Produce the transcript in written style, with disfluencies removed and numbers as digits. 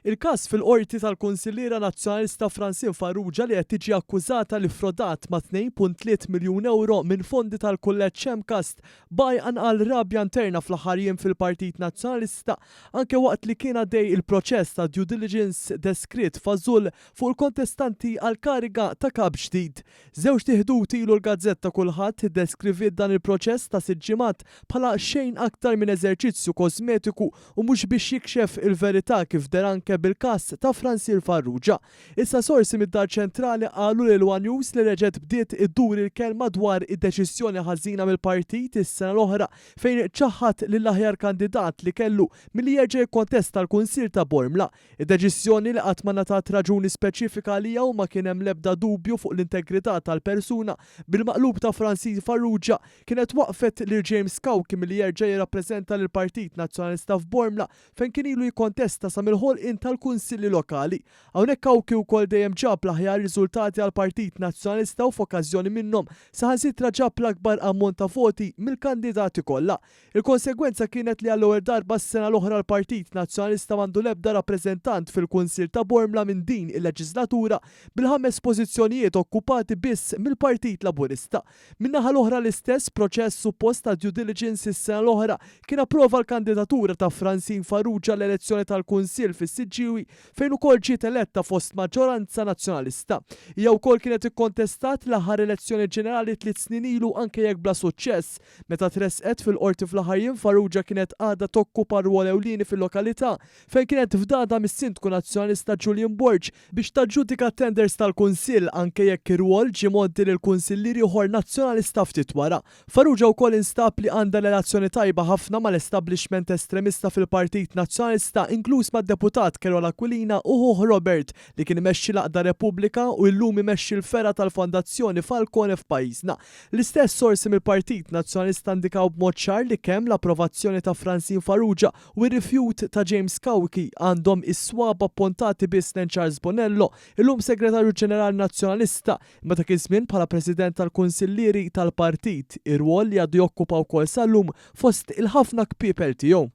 Il-każ fil-Qorti tal-Kunsilliera Nazzjonalista Francine Farrugia li qed tiġi akkużata li ffrodat ma' 2.3 miljun ewro minn fondi tal-Kulleġġ MCAST baqa' jqanqal rabja interna fl-aħħar jiem fil-Partit Nazzjonalista anke waqt li kien għaddej il-proċess ta' due diligence deskritt fażull fuq il-kontestanti għall-kariga ta' Kap ġdid. Żewġt iħdud ilu l-gazzetta Kulħadd iddeskriviet dan il-proċess ta' sitt ġimgħat bħala xejn aktar minn eżerċizzju kożmetiku u mhux biex jikxef il-verità kif deher anke bil-każ ta' Francier Farrugia. Issa sorsi mid-Dar Ċentrali qalu lil one News li reġgħet bdiet iddur il-kelma dwar id-deċiżjoni ħażina mill-partit is-sena l-oħra fejn ċaħħad lill-aħjar kandidat li kellu milli jerġa' jikkontesta l-Kunsill ta' Bormla. Id-deċiżjoni, li qatt ma ngħatat raġuni speċifika għaliha u ma kien hemm l-ebda dubju fuq l-integrità tal-persuna, bil-maqlub ta' Francine Farrugia, kienet waqqfet lil James Cauchi milli jerġa' jirrappreżenta lill-Partit Nazzjonalista f'Bormla fejn kien ilu jikkontesta sa mill-ħolqien tal-Kunsilli Lokali. Hawnhekk Cauchi wkoll dejjem ġab l-aħjar riżultati għall-Partit Nazzjonalista u f'okkażjoni minnhom saħansitra ġab l-akbar ammont ta' voti mill-kandidati kollha. Il-konsegwenza kienet li għall-ewwel darba s-sena l-oħra l-Partit Nazzjonalista m'għandu l-ebda rappreżentant fil-Kunsill ta' Bormla minn din il-leġiżlatura bil-ħames pożizzjonijiet okkupati biss mill-Partit Laburista. Min-naħa l-oħra l-istess proċess suppost ta' due diligence is-sena l-oħra kien approva l-kandidatura ta' Francine Farrugia għall-elezzjoni tal-Kunsill fis-Siġġiewi fejn ukoll ġiet eletta fost maġġoranza Nazzjonalista. Hija wkoll kienet ikkontestat l-aħħar elezzjoni ġenerali tliet snin ilu anke jekk bla suċċess. Meta tressqet fil-Qorti fl-aħħar jiem Farrugia kienet għadha tokkupa rwol ewlieni fil-lokalità fejn kienet fdata mis-Sindku Nazzjonalista Julian Borg biex taġġudika t-tenders tal-Kunsill anke jekk ir-rwol ġie mgħoddi lil kunsillier ieħor Nazzjonalista ftit wara. Farrugia wkoll instab li għandha relazzjoni tajba ħafna mal-establishment estremista fil-Partit Nazzjonalista inkluż mad-Deputat Karol Aquilina u ħuh Robert li kien imexxi l-għaqda Repubblika u illum imexxi l-fergħa tal-Fondazzjoni Falcone f'pajjiżna. L-istess sorsi mill-Partit Nazzjonalista indikaw b'mod ċar li kemm l-approvazzjoni ta' Francine Farrugia u r-rifjut ta' James Cauchi għandhom is-swaba' ppuntati biss lejn Charles Bonello, illum Segretarju Ġenerali Nazzjonalista, imma dak iż-żmien bħala President tal-Kunsillieri tal-Partit, irwol li għadu jokkupa wkoll sal-lum fost il-ħafna kpiepel tiegħu.